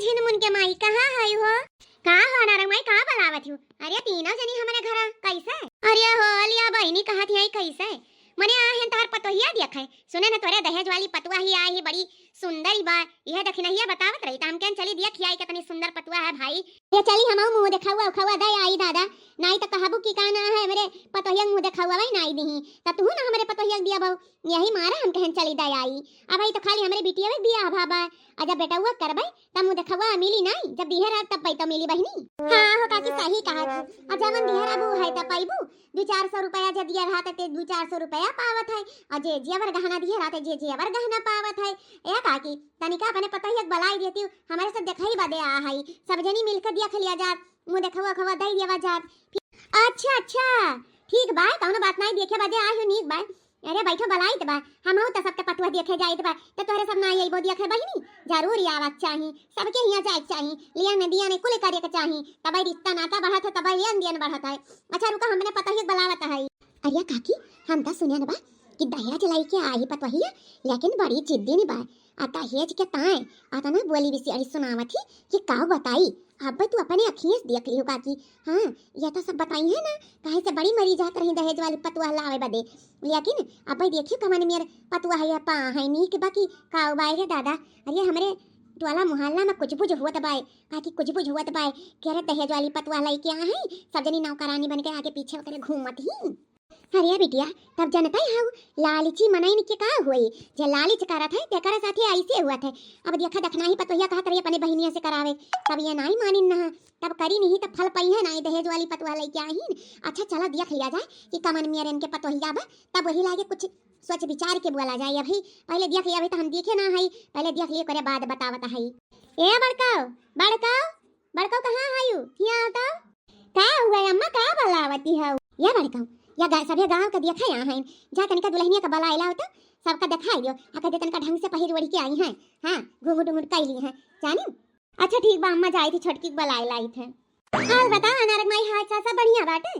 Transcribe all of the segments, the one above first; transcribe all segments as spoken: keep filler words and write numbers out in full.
झिनमुन के माई, कहाँ है हो? का हो अनारक माई, का बलावत हो? अरे तीनों जनी हमरे घरा, कैसे? अरे हो लिया बहिनी, कहाँ थी आई कैसे? मने आ हैं तोहर पतोहिया देखे, सुने न तोरे दहेज वाली पतुआ ही आई है, बड़ी सुंदर ही बा। यह दखिनहिया बतावत रही त हम कहन चली देख ही आई कितनी सुंदर पतुआ है भाई। ये चली हमहू मुँह देखौआ उखौआ दे आई दादा, नाई त कहबू कि का ना है हमरे पतोहिया मुँह देखौआ वही नाई दिही, त तुहू ना हमरे पतोहिया दिया बहू। यही मारे हम कहन चली दे आई। अब ई तो खाली हमरे बिटिया के बियाह भा बा, आ जब बेटौआ करबै तब मुँह देखौआ मिली नाई, जब दिहे रहा तब पै तो मिली बहिनी। हाँ हो काकी, सही कहा थी। आ जवन दिहे रहा वो है त पैबू, दू चार सौ रुपया जे दिया रहा ते दू चार सौ रुपया पावत है, आ जे जेवर गहना दिहे रहा ते जे जेवर गहना पावत है। ए काकी, तनिका अपने पतोहिया के बलाई देती, हमरे सब देखई बदे आ है, सब जनी मिलकर देख लिया जात, मुँह देखौआ खौआ दे देवा जात। अच्छा अच्छा, ठीक बा, कौनो बात नाई, देखे बदे आए हो, नीक बा। अरे बैठो, बलाइत बा, हमहू त सबके पतुआ देखे जाइत बा, त तोहरे सब नाई अइबो देखे बहिनी? जरूर आवक चाही, सबके हियाँ जाए के चाही, लियन दियन कुल करे के चाही, तबै रिश्ता नाता बढ़त है, तबै लेन देन बढ़त है। अच्छा रुका, हमने पतोहिया के बलावत है। अरे काकी, हम त सुनन बा कि दहेज लइके आई पतोहिया, लेकिन बड़ी जिद्दी नी बा। आ दहेज के ताए अतना बोली बिसियारी सुनावत ही कि का बताई। अब तू अपने अखिए से देख लियो काकी। हाँ, ये तो सब बताई है ना, काहे से बड़ी मरी जात रही दहेज वाली पतुआ लावे बदे। लेकिन अब देखियो कवन मेर पतुआ है, पा है नीक बा कि का बाय रे दादा। अरे हमरे टोला मोहल्ला में कुछ बुझ होत बाय, काकी कुछ बुझ होत बाय। के रे दहेज वाली पतुआ लइके आ है, सब जनी नौकरानी बन के आगे पीछे ओकरे घूमत ही। अरे बिटिया, तब जनतै हऊ, लालची मनइन के का होई? जे लालच करत है, तेकरे साथे ऐसे हुअत है। अब देखा, दखिनही पतोहिया कहत रही अपने बहिनिया से करावे, तब ये नाई मानिन न, तब करी नहीं, तब फल पइहे नाई, दहेज वाली पतोहिया लइके आहिन। अच्छा, चला देख लिया जाए कि कमन मेर इनके पतोहिया बा, तब वही लागे कुछ सोच विचार के बोला जाए। अभी पहले देख लिया, अभी तो हम देखे ना हई, पहले देख लिया, ओकरे बाद बतावत हई। ए बड़काऊ, बड़काऊ, बड़काऊ, कहाँ हयू? हियाँ आओ तो। का हुआ अम्मा, का बलावती हऊ? या बड़काऊ, या गा-, सभे गाँव के देखे आ हईन, जा तनिका दुल्हनिया के बलाए लाओ तो, सबका देखाई दियो, आ कदे तनिका ढंग से पहिर ओढ़ के आई हैं, हाँ, घुंघट उंघट कई ली हैं, जानी? अच्छा ठीक बा अम्मा, जाई थी छोटकी के बलाए लाई थे। और बताओ अनारक माई, हाल चाल सब बढ़िया बाटे?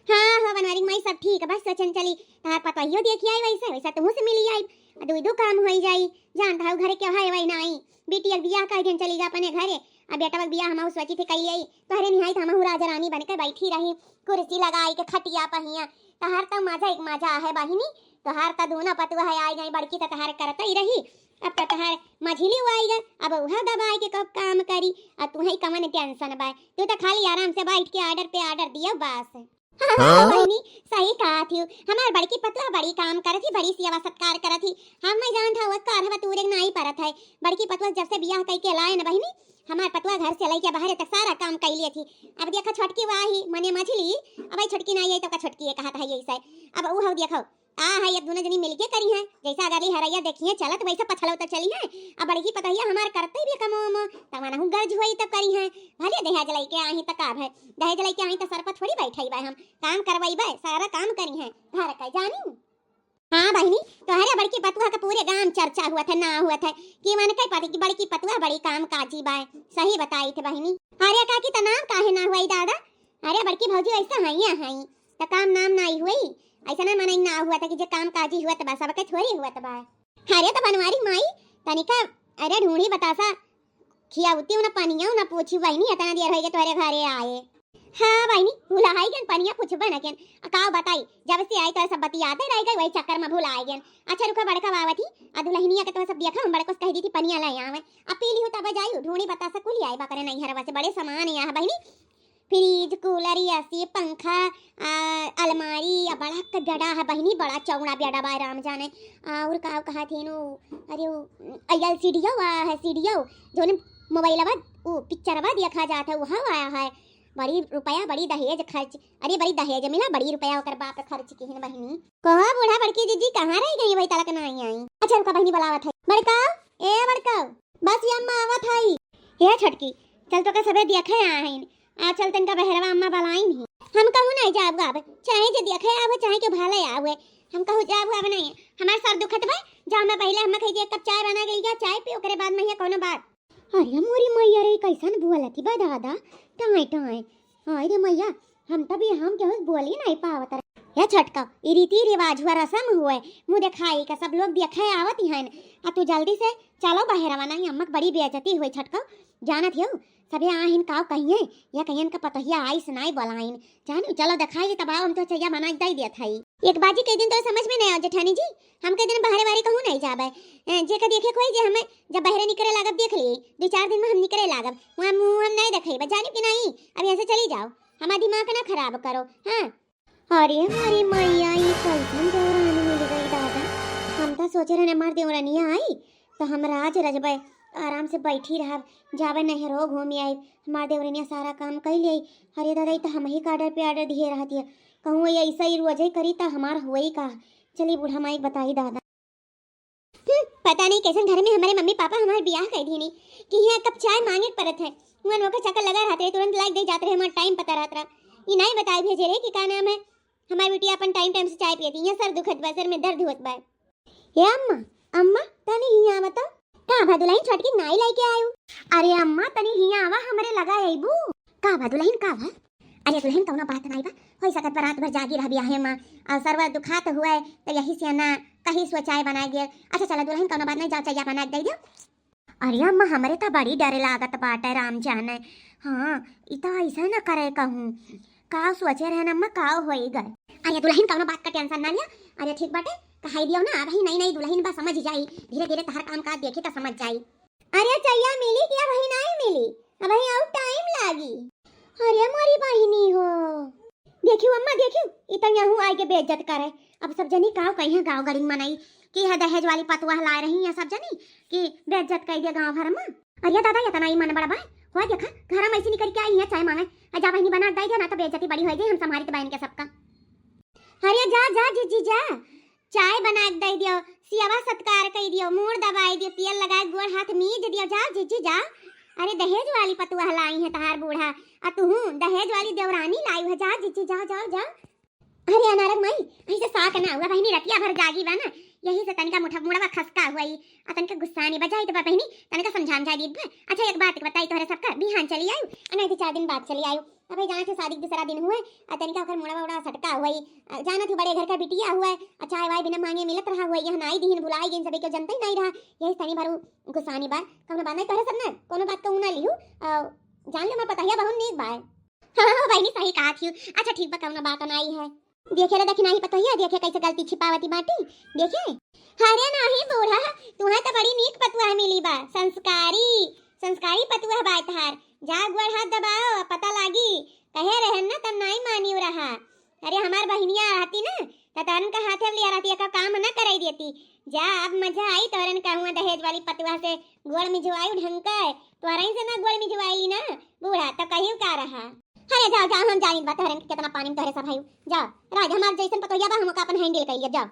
हाँ हो बनवारी माई, सब ठीक, बस सोचन चली तहार पतोहियो देखी आई, वैसे वैसे तुहू से मिली आई, आ दुई दो काम होई जाई, जानत हऊ घरे के है वही नाई, बिटिया के बियाह कई दिन चली जा अपने घरे, आ बेटवा के बियाह हमहू सोची थे कई आई, तोहरे निहाई त हमहू राजा रानी बन के बैठी रही, कुर्सी लगाई के खटिया पहिया, तहार त मजा एक मजा है बहिनी, तोहार त दूनो पतुआ है आई गई, बड़की त तहार करत ही रही, अब त तहार मझिली आई गई, अब उहे दबाई के कब काम करी, आ तुहई कवन tension बा, तू त खाली आराम से बैठ के order पे order दियो बस। हाँ? बहिनी, सही कहा थी, हमार बड़की पतुआ बड़ी काम करत ही, बड़ी सेवा सत्कार करत ही। हम नहीं जानत हऊ, कारहवा तूरे के नाई परत है। बड़की पतुआ जब से बियाह कई के लाए न बहिनी, हमार पतुआ घर से लइके बाहरे तक सारा काम कई लिए थी। अब देखा छोटकी वाही, मने मझली, अब आई छोटकी नाई आई तो का छोटकी ये कहत है यही से। अब ऊ हऊ देखो, आ है, अब दोनों जनी मिलके करी हैं, जैसा अगली हरैया देखिए चलत वैसा पछलौता चली हैं। अब बड़की पतोहिया हमार करते भी कमो उमो, तब मनहु गर्ज होई तब करी हैं। भले दहेज लइके आई त का भय, दहेज लइके आई त सर पर थोड़ी बैठई बा हम, काम करवाई बा, सारा काम करी हैं घर का जानी। हाँ बहिनी, तोहरे बड़की पतुआ का पूरे गांव चर्चा हुआ था, ना हुआ था कि मन कई पता कि बड़की पतुआ बड़ी काम काजी बा। सही बताई थे बहिनी। अरे काकी, त नाम काहे ना हुआ दादा? अरे बड़की भौजी ऐसा है, या है त काम नाम ना आई हुई, ऐसा ना मनई ना हुआ था कि जे काम काजी हुआ त बा, सबके थोड़ी हुआ त बा। अरे त बनवारी माई, तनिका, अरे ढूंढी बतासा खियाउती ना पनिया ना पूछी बहिनी, इतना देर होइगे तोहरे घरे आए। हाँ बहिनी, भुलाइ गेन पनिया पूछबे न केन। आ का बताई, जब से आई तोहरे सब बतियाते रह गई, वही चक्कर में भुलाइ गेन। अच्छा रुका, बड़का बावत ही, आ दुल्हनिया के तोहरे सब देखा, हम बड़को से कह दी थी पनिया ले आवे। अब पी ली हो तब जायू, ढूंढी बतासा कुल आई बा करे नैहरवा से, बड़े सामान यहाँ बहिनी। फ्रिज, कूलर, एसी, पंखा, आ, अलमारी, आ, बड़ा क बेडा है बहिनी, बड़ा चौड़ा बेडा बा, राम जाने। आ, और का कहा थे नु, अरे वो, आ, एलसीडीओ आ है, सीडीओ, जोने मोबाइलवा, वो पिक्चरवा देखा जात है, वह आया है। बड़ी रुपया, बड़ी दहेज खर्च, अरे बड़ी दहेज मिला, बड़ी रुपया ओकर बाप खर्च किहिन बहिनी। कहो बूढ़ा बड़की जीजी कहाँ रह गई, वही तलक ना आई आई। अच्छा रुका बहिनी बुलावत है, बड़का, ए बड़का, बस ये अम्मा आवत है। ए छोटकी, चल तो का सबे देखे आ हईन, आ चल तनका बहरवा अम्मा बलाइन ही। हम कहूँ नहीं जाब गाब, चाहे जे देखे आवे, चाहे के भले आवे, हम कहूँ जाब गाब नहीं। हमार सर दुखत बा, जा मैं पहले हम खाई एक कप चाय बना के लिया, चाय पी, ओकरे बाद में ये कोनो बात। अरे मोरी मैया रे, कैसन बोलत बा दादा, टाँय टाँय। हाय रे मैया, हम तब ये हम केहू से बोली नहीं पावत रहे। या छोटका, ई रीति रिवाज हुआ, रसम हुए, मुँह देखाई का सब लोग देखे आवत ही हन। आ तू जल्दी से चलो बहरवा, नहीं अम्मा के बड़ी बेइज्जती हुई छोटका। जानत हियो, सभे आहिन काव कहिए, या कहियन का पतोहिया आइस नाई बोलाइन। जान, चलो देखाई, तब आओ, हम तो चैया बना के दे देत हई। एक बाजी के दिन तो समझ में नहीं आओ जेठानी जी, हम के दिन बहरे वारी कहूँ नहीं जाबे। ए, जे के देखे कोई जे हमें जब बहरे निकरे लागब देख ली, दो चार दिन में हम निकरे लागब, वहाँ मुँह हम नहीं देखेबे, जानी कि नहीं? अब यहाँ से चली जाओ, हमारा दिमाग ना खराब करो। हाँ। अरे हमारी मैया, ई कैसन देवरानी मिल गई दादा। हम तो सोचे रहने हमार देवरानिया आई तो हम राज रजबे, आराम से बैठी रहब, जाबे नहरो घूमी आई, हमार देवरानिया सारा काम कर ले। अरे दादा, ई तो हम ही का ऑर्डर पे ऑर्डर दिए रहती है, कहूँ ये ऐसा ही रोजे करी तो हमार हुई का। चली बूढ़ा माई बताई दादा। हम्म, पता नहीं कैसन घर में हमारे मम्मी पापा हमार बियाह कर दीनी कि यहाँ कप चाय मांगे के परत है। हुआ नौकर चाकर लगा रहत रहे, तुरंत लाग दे जात रहे, हमार टाइम पता रहत रहा। ई नहीं बताए भेजे रहे कि का नाम है, हमार बिटिया अपन टाइम टाइम से चाय पियती। यहाँ सर दुखत बा, सर में दर्द होत बा। ए अम्मा, अम्मा, तनी हियाँ आवा तो। का भा दुल्हन छोटकी नाई लेके आयु? अरे अम्मा, तनी हियाँ आवा, हमरे लगा अइबू। का भा दुल्हन, का भा? अरे दुल्हन, कौनो बात नाई बा, हो सकत बा रात भर जागी रहबी आहे माँ, और सरवा दुखात हुए तो यही से ना कहीं सो चाय बना गए। अच्छा चला दुल्हन, कौनो बात नहीं, जाओ चाय बना के दे दो। अरे अम्मा, हमरे तो बड़ी डर लागत बाटे, राम जाने। हाँ, ई तो ऐसे न करे कहूँ। का सोचे रहन अम्मा, का होई गए? अरे दुल्हन, कौनो बात का टेंशन ना लिया। अरे ठीक बाटे, कहाई दियो ना, अबही नई नई दुल्हन बा, समझ जाई। धीरे धीरे तहर काम काज देखी तो समझ जाई। अरे चैया मिली कि अबही नहीं मिली? अबही और टाइम लागी। अरे मोरी बहिनी हो, देखियो अम्मा, देखियो, ई तो यहाँ आए के बेइज्जत करे। अब सब जनी काव कहिए गाँव गड़ी में मनई कि यह दहेज वाली पतुआ लाए रही है सब जनी कि बेइज्जत कर दिया गाँव भर में। अरे दादा, इतना ही मन बड़ा बा, हुआ देखा, घर में ऐसे निकल के आई है चाय मांगे। आ जा बहिनी, बना दे दे, ना तो बेइज्जती बड़ी हो जाए, हम संभालित बहन के सबका। अरे जा जा जीजी जा, चाय बना के दे दियो, सियावा सत्कार कर दियो, मूड़ दबाई दियो, तेल लगा के गोड़ हाथ मीज दियो, जा जीजी जा। अरे दहेज वाली पतुआ लाई है तहार बूढ़ा, आ तू दहेज वाली देवरानी लाई है, जा जीजी जा, जा जा। अरे अनारक माई, ऐसे साक ना हुआ बहिनी, रतिया भर जागी बा ना, यही से तनिका मुठा मुड़वा खसका हुआ ही, आ तनिका गुस्सा नहीं बजाई तो बा बहिनी, तनिका समझा समझा दी बा। अच्छा एक बात बताई तोहरे सबका, बिहान चली आयु, आ नहीं तो चार दिन बाद चली आयु। अबे जाना थे शादी के दूसरा दिन हुए, आ तनिका ओकर मुड़वा उड़ा सटका हुई। आ, जाना थे बड़े घर का बिटिया हुए, आ चाय वाय बिना मांगे मिलत रहा हुए, यहाँ नाई दीहिन भुलाई गइन, सभी के जनते ही नहीं रहा। यही तनी भरू गुस्सानी बार, कौनो बात नहीं तोहरे सब ना, कौनो बात कहूँ ना लिहू। आ, जान ले हमार पतहिया बहुत नीक बाय। हाँ, हाँ, बहिनी सही कहा थी। अच्छा ठीक बा, कौनो बात नहीं है। देखे रे दखिनाही पतोहिया, देखे कैसे गलती छिपावती बाटी। देखे, अरे नाही बूढ़ा, तुहे तो बड़ी नीक पतुआ मिली बा, संस्कारी, संस्कारी पतुआ बा तहार। जा गोड़ हाथ दबाओ, पता लागी। कहे रहन ना तब नाही मानियो रहा। अरे हमार बहिनिया रहती ना, त तोरन का हाथे लिया रहती, एका काम ना कराई देती। जा अब मजा आई तोरन का हुआ दहेज वाली पतुआ से गोड़ मिझवाई ढंग के, तोरन से ना गोड़ मिझवाई ना बूढ़ा, तो कहियो का रहा। अरे जाओ, जाओ, हम जानित बा तोहरन के केतना पानी में तोहरे सब हयू। जाओ, राज हमार जैसन पतोहिया बा, हम ओका अपन हैंडल कइले, जाओ।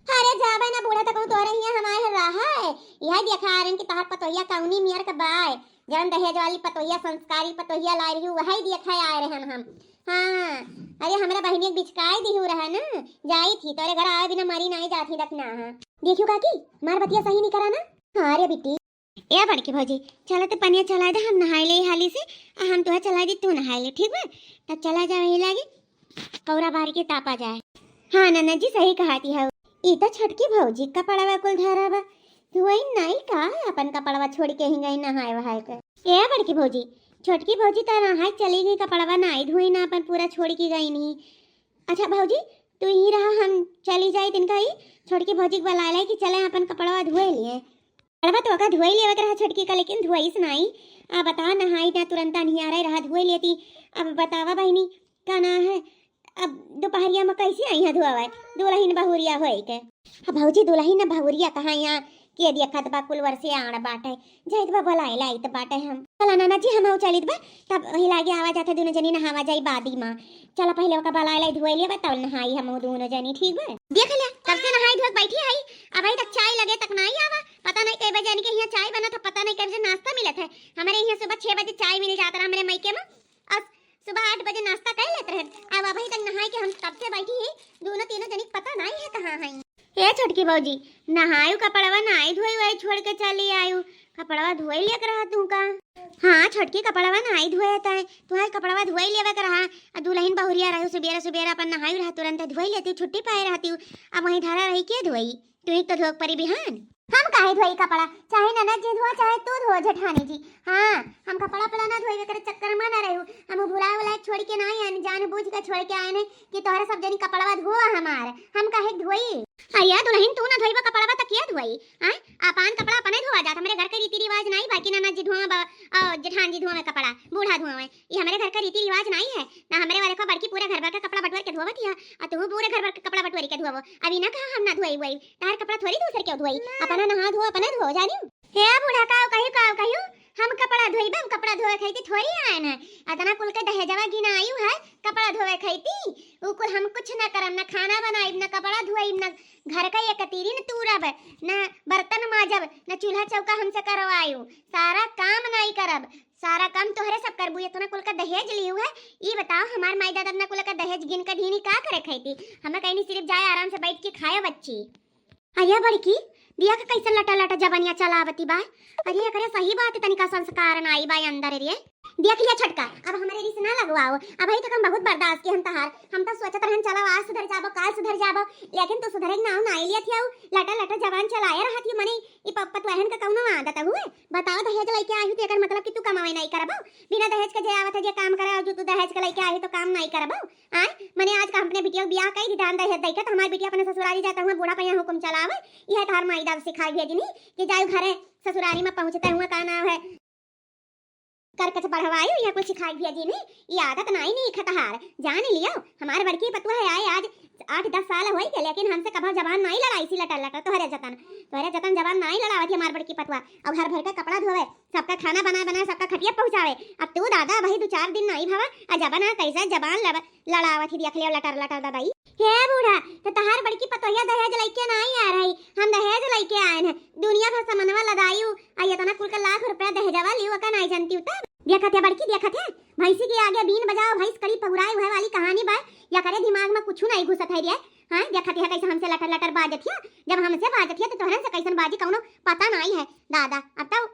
अरे जाबे ना बूढ़ा, त कहूँ तोहरे हियाँ हमारे रहा है। यह देखा आ रहन कि तोहर पतोहिया कौनी मियर के बाय। जौन दहेज वाली पतोहिया, संस्कारी पतोहिया लाए रही, वही देखा आए रहन हम। हाँ, अरे हमरा बहिनिया के बिचकाई दिहू रहा ना, जाई थी, तोरे घर आवे बिना मरी नहीं जात ही, दखना। हाँ। देखियो काकी, हमार बतिया सही नहीं करा ना। हाँ रे बिट्टी। ए बड़की भौजी, चला तो पनिया चला दे, हम नहाई ले हाली से, आ हम तुहा चला दी, तू नहाई ले, ठीक बा? तब चला जा वही लागे, कौरा बाहर के तापा जाए। हाँ ननद जी, सही कहा थी हऊ। ई तो छोटकी भौजी कपड़वा कुल धरा बा, धोई नाई का, अपन कपड़वा छोड़ के ही गई नहाए वहाए के। ए बड़की भौजी, छोटकी भौजी तो नहाए चली गई, कपड़वा नाई धोई ना, अपन पूरा छोड़ के गई नहीं। अच्छा भौजी, तू ही रहा, हम चली जाई तिनका ही, छोटकी भौजी के बुलाए लाई कि चले अपन कपड़वा धोए लिए। कपड़वा तो ओका धोई लेवे के रहा छोटकी का, लेकिन धोइस नाई। आ बता, नहाई ना, तुरंत निहारे रहा, धोई लेती। अब बतावा बहिनी, का ना है, अब दोपहरिया में कैसे आई है धोवे, दुलहिन बहुरिया होए के? अब भौजी, दुलहिन बहुरिया कहाँ यहाँ के देखत बा, कुल वर्षे आड़ बाटे, जाइत बा बुलाए लाइत बाटे हम। चला नाना जी, हम चलित बा, तब वही लागे आवा जाते दोनों जनी नहावा जाई बादी माँ। चला पहले ओका बुलाए लाई, धोए लेबा, तब नहाई हम दोनों जनी, ठीक बा? देख ले, कब से नहाई धोए के बैठी है, अबही तक चाय लगे तक नाई आवा। पता नहीं कई बजे इनके यहाँ चाय बनत है, पता नहीं कई बजे नाश्ता मिलत है। हमरे यहाँ सुबह छह बजे चाय मिल जात रहा हमरे मायके में, और सुबह आठ बजे नाश्ता कर लेत रहे। अब अबही तक नहाई के हम तब से बैठी ही, दोनों तीनों जनी के पता नाई है कहाँ है। ए छोटकी भौजी, नहायु कपड़वा नाई धोई, वही छोड़ के चली आयु। कपड़वा धोई लिया के रहा तू का? हाँ छोटकी, कपड़वा नाई धोए तय, तुहार कपड़वा धोई लेवे के रहा। आ दुलहिन बहुरिया रहू, सुबेरा सुबेरा अपन नहाई रहा, तुरंत धोई लेती, छुट्टी पाए रहती। अब वहीं धरा रही, के धोई? तू ही तो धोक परी बिहान। हम काहे धोई कपड़ा? चाहे ननद जी धोआ, चाहे तू धो जेठानी जी। हाँ, हम कपड़ा उपड़ा ना धोई, एकरे चक्कर में ना रहू। हम भुला उला छोड़ के ना आए, जान बूझ के छोड़ के आए ने कि तोहरे सब जनी कपड़वा धोआ हमार। हम काहे धोई? अरे दुलहिन, तू ना धोईबा कपड़वा त के धोई? आय, आपन कपड़ा अपने धोआ जात। हमरे घर के रीति रिवाज नाई बा कि ननद जी धोआ बा, अ, जेठान जी धोआ कपड़ा, बूढ़ा धोआ। ई हमरे घर का रीति रिवाज नाई है। ना हमरे वाले को बड़की पूरे घर भर का कपड़ा बटोर के धोवत हिया, आ तू पूरे घर भर का कपड़ा बटोरी के धोवो। अभी ना कहा हम ना धोई वोई, तार कपड़ा थोड़ी दूसर के धोई, अपना नहा धो, अपने धो जानी। हे बूढ़ा, काव कहियो, काव कहियो, हम कपड़ा धोईबा, हम कपड़ा धोवे खाइती थोड़ी आए न। अतना कुल के दहेजवा गिना आयु है, कपड़ा धोवे खाइती। उ कुल हम कुछ ना करब, ना खाना बनाइब, ना कपड़ा धोइब, ना घर का एक तीरी न तूरब, ना बर्तन माजब, ना चूल्हा चौका हमसे करवायु। सारा काम नाई करब, सारा काम तोहरे सब करबू। इतना कुल का दहेज लियू है, ई बताओ हमार माई दादा इतना कुल का दहेज गिन के दीनी का करे खाइती? हमें कहीं नहीं, सिर्फ जाए आराम से बैठ के खाए बच्ची। अरे बड़की, दिया के कैसन लटा लटा जबनिया चलावती बा। अरे एकरे सही बात, तनिका संस्कार नाई बा अंदर रे। देख लिया छोटका, अब हमरे रिस ना लगवाओ। अबही तक हम बहुत बर्दाश्त के हम तहार, हम तो सोचत रहन चलो आज सुधर जाबो, काल सुधर जाबो, लेकिन तू सुधरे के नाव नाई लियत हियौ। लटा लटा जबान चलाए रहत हियौ, मने ई प-, पतोहन का कौनो आदत हुए? बताओ दहेज लइके आई हू तो एकर मतलब कि तू कमावे नाई करबो? बिना दहेज के जे आवत है जे काम करे, और जो तू दहेज के लइके आई हू तो काम नाई करबो? आय, मने आज का हम अपने बिटिया के बियाह कई दी दान दहेज दइके, तो हमार बिटिया अपने ससुरारी जाता हुआ बूढ़ा पैया हुकुम चलावे, यह तहार माई दादा सिखाई भेजनी कि जायू घरे ससुरारी में पहुँचते हुए का नाव है, कर कछ बढ़वायू, यह कुछ सिखाई भेजनी। ये आदत नाई नीक है तहार, जान लियो। हमार बड़की पतुआ है आए आज आठ दस साल होई के, लेकिन हमसे कभो जबान नाई लड़ाई सी लटर लटर। तोहरे जतन, तोहरे जतन जबान नाई लड़ावत ही हमार बड़की पतुआ। और घर भर के कपड़ा धोवे, सबका खाना बनाए बनाए, सबका खटिया पहुँचावे। अब तू दादा भाई दो चार दिन नाई भवा, आ जबान आ कैसे जबान लड़-, लड़ावत ही, देख लियो लटर लटर दबाई। हे बूढ़ा, तो तहार बड़की पतोहिया दहेज लइके नाई आ रही, हम दहेज लइके आए हैं। दुनिया भर समनवा लदायू, आ इतना कुल के लाख रुपया दहेजवा लियो का नाई जानती तब? देखत है बड़की, देखत है, भैंसी के आगे बीन बजाओ, भैंस कड़ी पहुराए, वह वाली कहानी बा। या करे दिमाग में कुछ नहीं घुसत है रे। हाँ, देखत है कैसे हमसे लटर लटर बाजत है। जब हमसे बाजत है तो तोहरन से कैसन बाजी, कौनो पता नहीं है दादा। अब तो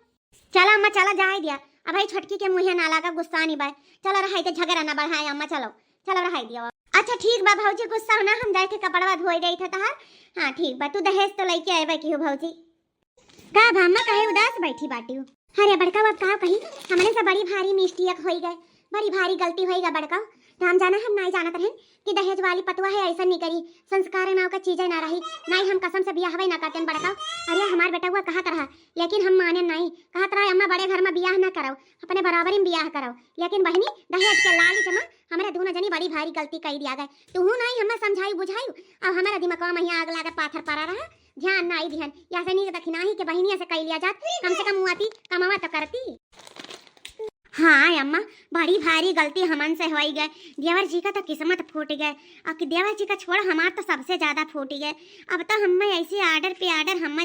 चला अम्मा, चला, जाए दिया। अब भाई छोटकी के मुँहे ना लागा, गुस्सा नहीं बा। चलो रहाई दे, झगड़ा ना बढ़ाए अम्मा, चलो, चलो रहाई दिया। अच्छा ठीक बा भौजी, गुस्सा हो ना, हम जाए थे कपड़वा धोए दे थे तहार। हाँ ठीक बा, तू दहेज तो लइके आए बा की हो भौजी? का बा अम्मा, काहे उदास बैठी बाटियो? अरे बड़का, अब का कही, हमने से बड़ी भारी मिस्टेक होई गए, बड़ी भारी गलती होई गए बड़का। राम जाना हम नाई जानत रहन कि दहेज वाली पतुआ है ऐसा नहीं करी, संस्कार नाव का चीजें ना रही, नाई हम कसम से बियाह हवे ना करते बड़का। अरे हमार बेटा हुआ कहत रहा, लेकिन हम माने नाई, कहत रहा अम्मा बड़े घर में बियाह ना करो, अपने बराबरी में बियाह करो। लेकिन बहिनी दहेज के लालच में हमरे दोनों जनी बड़ी भारी गलती कई दिया गए। तू नाई हमें समझाई बुझाई, अब हमारा दिमाग में यहाँ आग लागे पाथर पड़ा रहा, ध्यान नाई दिहन। या से नहीं दखिनाही के बहिनिया से कई लिया जात, कम से कम मुआती कमावा तो करती। हाँ अम्मा, बड़ी भारी गलती हमन से होई गए। देवर जी का तो किस्मत फूट गए, और कि देवर जी का छोड़ हमार तो सबसे ज्यादा फूट गए। अब तो हमें ऐसे आर्डर पे आर्डर हम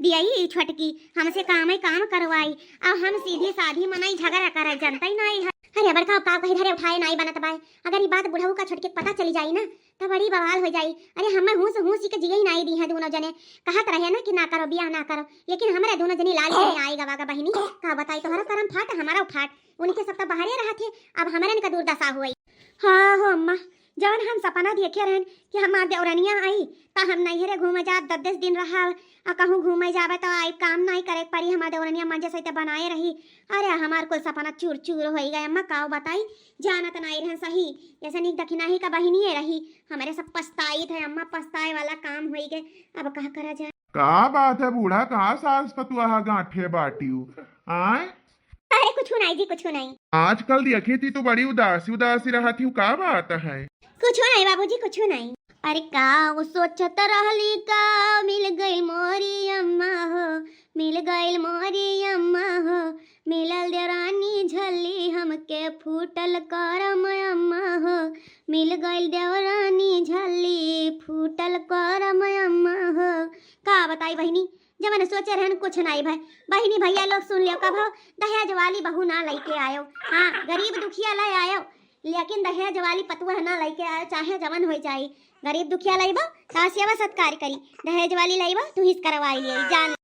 दियाई ई छोटकी, हमसे काम ही काम करवाई। अब हम सीधी साधी मनई झगड़ा करे जनता ही नाई है। अरे बड़का का कही धरे उठाए नाई बनत बाय। अगर ई बात बुढ़ऊ का छोटके के पता चली जाई ना, तो बड़ी बवाल हो जाई। अरे हमें हूस हूस के जिए ही नाई दी है दोनों जने। कहत रहे ना कि ना करो, बियाह ना करो, लेकिन हमरे दोनों जनी लाल में आई गवा गा बहिनी। का बताई, तोहरा करम फाट, हमारा फाट, उनके सब तो बाहरे रहत है, अब हमरे इनका दुर्दशा हुई। हाँ हो अम्मा, जवन हम सपना देखे रहन कि हमार देवरनिया आई, त हम नैहरे घूमे जाब, दस दस दिन रहब, आ कहूँ घूमे जाबे तो आई काम नाई करे परी, हमार देवरनिया मंजे सहित बनाए रही। अरे हमार कुल सपना चूर चूर होई गए अम्मा, काव बताई, जानत नाई रहन सही, जैसे नीक दखिनाही का बहिनिए रही। हमरे सब पछताई थे अम्मा, पछताए वाला काम होई गए, अब का करा जाए। का बात है बूढ़ा, का सास पतुआ गांठे बाटियो? आय? अरे कुछ नाई जी, कुछ नाई। आजकल देखी थी तो बड़ी उदासी उदासी रहत ही, का बात है? कुछ नाई बाबूजी, कुछ नाई। अरे का वो सोचत रहली का, मिल गइल मोरी अम्मा हो, मिल गइल मोरी अम्मा हो, मिलल देवरानी झल्ली हमके फूटल करम अम्मा हो, मिल गइल देवरानी झल्ली फूटल करम अम्मा हो। का बताई बहिनी, जवन सोचे रहन कुछ नाई भय। बहिनी भैया लोग सुन लियो, कभो दहेज वाली बहू ना लइके आयो, हाँ गरीब दुखिया ले आयो, लेकिन दहेज वाली पतुआ ना लइके आयो, चाहे जवन हो जाई। गरीब दुखिया लइबो तो सेवा सत्कार करी, दहेज वाली लइबो तू हिस करवाई लियो जान।